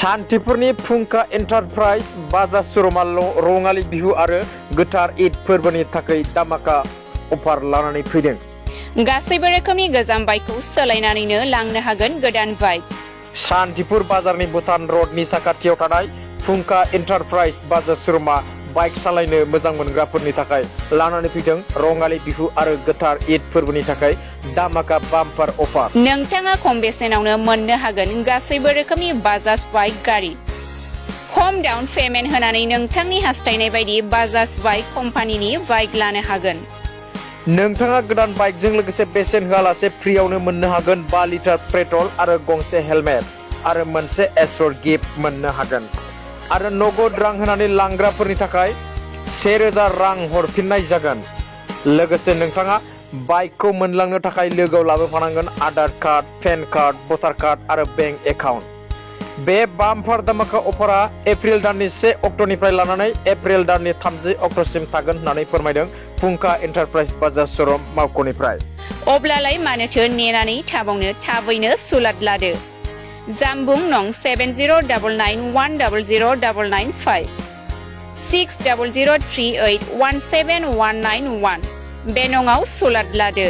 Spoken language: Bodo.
सान्तिपुरनि फुंखा एन्टारप्राइज बाजाज श'रुमा रङालि बिहु आरो गोथार ईद फोरबोनि थाखाय दामाका अफार लानानै फैदों। गासैबो रोखोमनि गोजाम बाइकखौ सोलायनानैनो लांनो हागोन गोदान बाइक। सान्तिपुर बाजारनि भुटान रडनि साखाथियाव थानाय फुंखा एन्टारप्राइज बाजाज श'रुमा बाइक सालायनो मोजां मोनग्राफोरनि थाखाय लानानै फैदों रङालि बिहु आरो गोथार ईद फोरबोनि थाखाय दामाका बाम्पार अफार। नोंथाङा खम बेसेनावनो मोननो हागोन गासैबो रोखोमनि बाजाज बाइक गारि। खम डाउन पेमेन्ट होनानै नोंथांनि हास्थायनाय बायदि बाजाज बाइक कम्पानिनि बाइक लानो हागोन। नोंथाङा गोदान बाइकजों लोगोसे बेसेन होआलासे फ्रियावनो मोननो हागोन 5 लिटार पेट्रल आरो गंसे हेलमेट आरो मोनसे एसर गिफ्ट मोननो हागोन। आरो नगद रां होनानै लांग्राफोरनि थाखाय 1000 रां हरफिननाय जागोन। लोगोसे नोंथाङा बाइकखौ मोनलांनो थाखाय लोगोआव लाबोफानांगोन आधार कार्ड, पेन कार्ड, भटार कार्ड आरो बेंक एकाउन्ट। बे बाम्पार दामाका अफारा एप्रिल दाननि 1 अक्ट'निफ्राय लानानै एप्रिल दाननि 30 अक्ट'सिम थागोन होननानै फोरमायदों फुंखा एन्टारप्राइज बाजाज श'रुम मावख'निफ्राय। अब्लालाय मानोथो नेनानै थाबावनो, थाबैनो सुलाद लादो। जामबुं नं 7099100995 6003817191 बे नङाव सुलाद लादो।